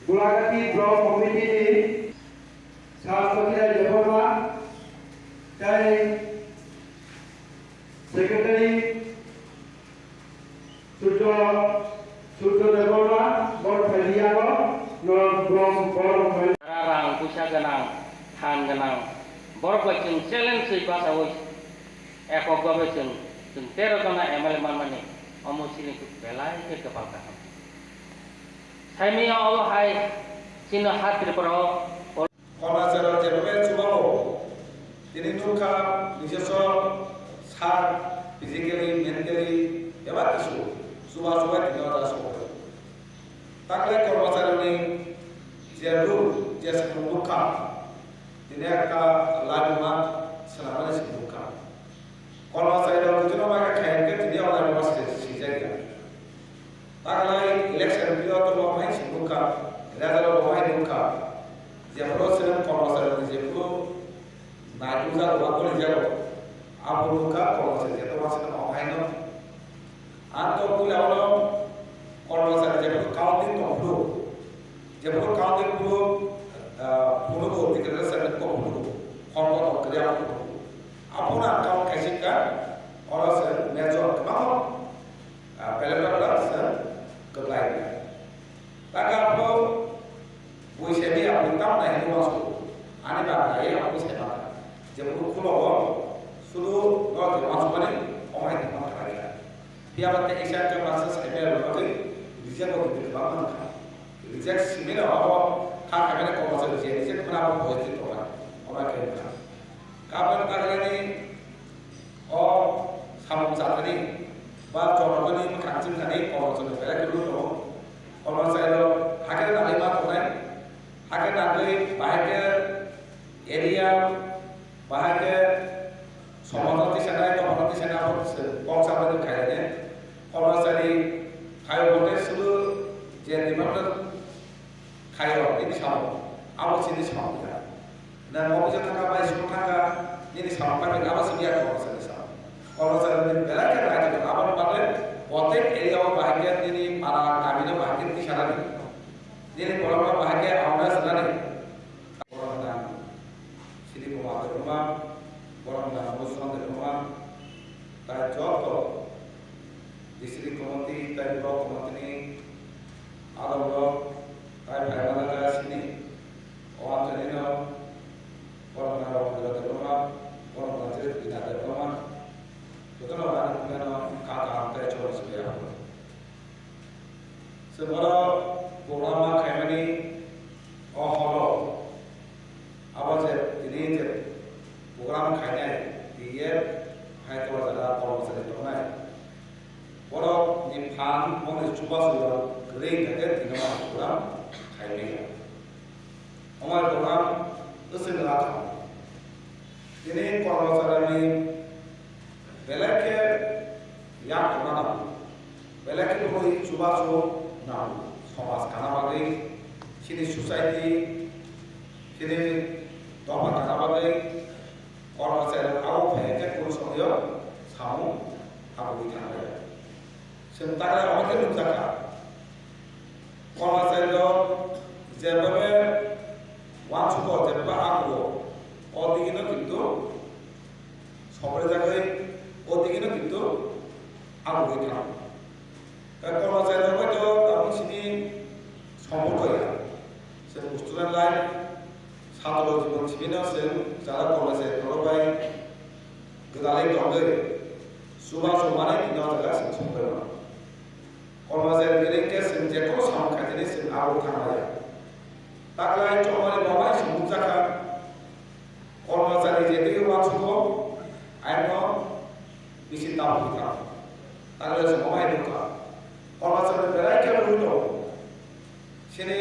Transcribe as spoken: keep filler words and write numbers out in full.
Gulagati Block Committee ni Sir Sothirai Debbarma tei Secretary Surjo, Surjo Debbarma bor phailiya no, no brom bor phai. Rang puisa gwnang, than gwnang, borok bai chwng challenge wi bachawi ekok babe chwng, chwng tero jona M L A manmani omo chini belai khe kwpal kaham. Saimanya obo hai chini ha Tripura o Kormachari rok jebabe chubago, tini nukha, nijosor sak physically, mentally, bebak kisu chuba chubai tini o jaga sobai. Takle kormachari rokni je rule, je samung nukha, tini ekta laibuma swnamani samung nukha. Kormachari rok jotino bagwi khai hwnkhe tini o laibuma swijak ya. Taklai election period o bo hai se nukha, result o bo hai nukha. Jephuru chwng kormachari ni jephuru naitukjago ba golijago, abo nukha kormachari jeto wansukha o haino. Ang to puila ono kormachari jephuru counting tongphuru, jephuru counting phuru, ah, phunukgo, declaration kok phunukgo, khorokbo tong kwrwi abo phunukgo. Abono ang count khaisingkha, oro chwng major kwbangma Ah, ballot paper se kwplai. Taka abo bui semi abo tam na hini wasu. Ani ba ai abo se ba. Je buru khulo bo sudu no je wasu mani omai ni ma kara ya. Pia ba te isa ke masa se me ro ke reject ko ke ba man ka. Reject simi na abo kha ka me ko masa reject, reject mana abo boi ti to ba. Omai ke ka. Ka ba ta ni O samung chathani ba jonogoni mwkhang chwngthani kormachari belai kwrwi tongo. Kormachari rok hakhe nangwi ma tongnai, hakhe nangwi bahai khe area, bahai khe somono tisanai, dophano tisanai, abo se kok chamani khairokhe. Kormachari khaio bote sudu je department khaio, nini samung, abo chini samung ya. Nang office o thangkha, bai school thangkha, nini samung pai abo simi ya kormachari samung. Kormachari ni belai khe belai khe aboni bagwi protek area o bahai khe nini para kami no bahai khe tisanani. Nini borok no bahai khe awareness rwnani. Borok nang Sri Kumar Debbarma, borok nang Musang Debbarma, tai joto district committee tai block committee ni adamrok tai phaimani jaga sini o amchaini no borok nang Rabindra Debbarma, borok nang Jyotirmoy Debbarma, jotono ani phunukno kha kaham tai cholo sibaya. Chwng oro program ma khaimani o horo abo je tini je program khainai T F hai to jaga kormachari tongnai. Borok ni phan bongni chubachu rok kwrwi hwnkhe tini o program khaimaya. Omo program bwswk wngkha. Tini kormachari ni belai khe yak tongna nango, belai khe bwrwi chubachu nango, somaj kana bagwi, chini society, chini dopha kana bagwi, kormachari rok abo phai khe kunu somoi o samung habwi thang laio. Chwng tagra omo khe nukjakha. Kormachari rok jeba be uansukgo, jeba agugo, o digino kintu sobrejagwi, o digino kintu agugwi thango. Tei kormachari rok bai to tabuk sini somporko ya. Chwng student life, satro jibon simi no chwng jara kormachari rok bai gwdalwi tongwi, chubachu manai tini o jaga chwng songwi mano. Kormachari kwrwi khe chwng jephuru samung khaitini chwng abo thang laio. Taklai chongmani bo bai chwng nukjakha. Kormachari je twi uansukgo, aino bisi tabuk kha. Taklai chwng bo bai nukha. Kormachari belai khe rwui tongo. Chini